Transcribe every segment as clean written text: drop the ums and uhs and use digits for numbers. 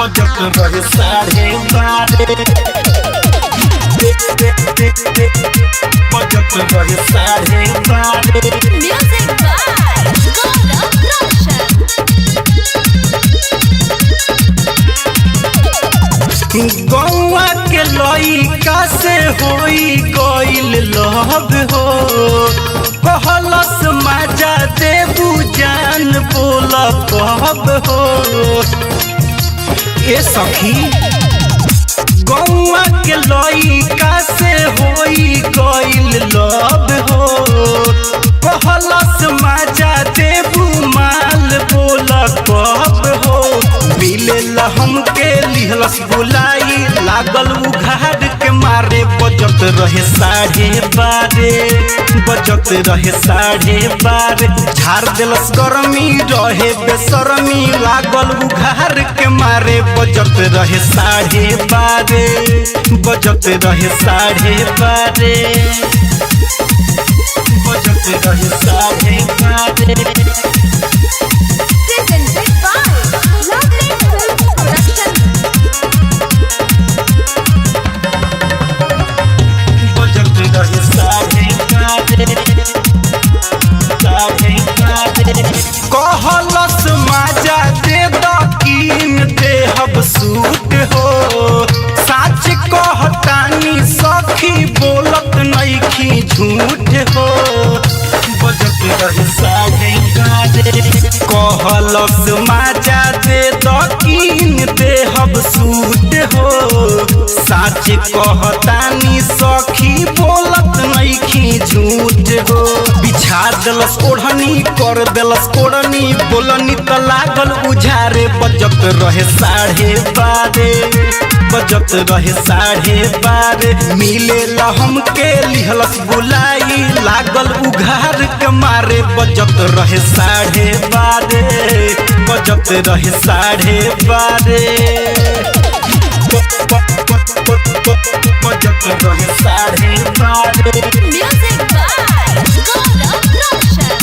बजत रहे 12:30। बजत रहे 12:30। Music by Gaurav Roshan. गौआ के लइका से होई गइल लव हो, कहलस मजा देबू जान बोल कब हो। ए सखी, गौआ के लइका से होई गइल लव हो, कहलस मजा देबू माल बोल कब हो। मिलेला हमके लिहलस बुलाई, लागल उघार के मारे बजत रहे 12:30, बजत रहे 12:30। झाड़ देलस गरमी रहे बेसरमी, लागल उघार के मारे बजत रहे 12:30, बजत रहे 12:30, बजत रहे 12:30। Presented by Lovely Films Production. बजत रहे 12:30, 12:30। कहलस मजा दे दकीन देहब सूट हो, साच कहतानी सखी बोलत नइखी झूठ हो। बजत रहे 12:30। कहलस मजा दे दकीन देहब सूट हो, साच कहतानी सखी बोलत नइखी झूठ हो। बिछा देलस ओढ़नी कर देलस कोड़नी, बोलनी त लागल उझारे बजत रहे 12:30, बजत रहे 12:30। मिलेला हमके लिहलस बुलाई, लागल उघार के मारे बजत रहे 12:30, बजत रहे 12:30, बजत रहे 12:30। Music by Gaurav Roshan.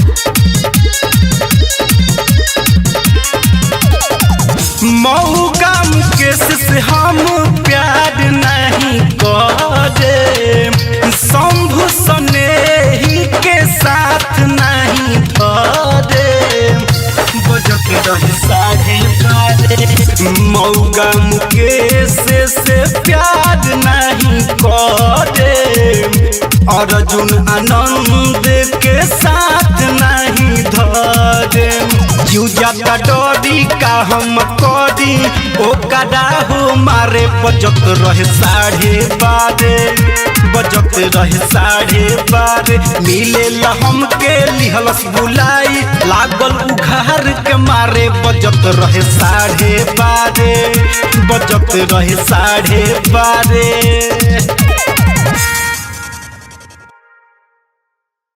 मऊगा मुकेश से हम प्यार नहीं करे, शंभु सनेही के साथ नहीं धरे। बजत रहे 12:30। मऊगा मुकेश से प्यार नहीं करे, अर्जुन आनंद के साथ नहीं धरे। जीव जाता डरी का हम करी, ओकरा हो मारे बजत रहे 12:30, बजत रहे 12:30। मिलेला हमके लिहलस बुलाई, लागल उघार के मारे बजत रहे 12:30, बजत रहे 12:30।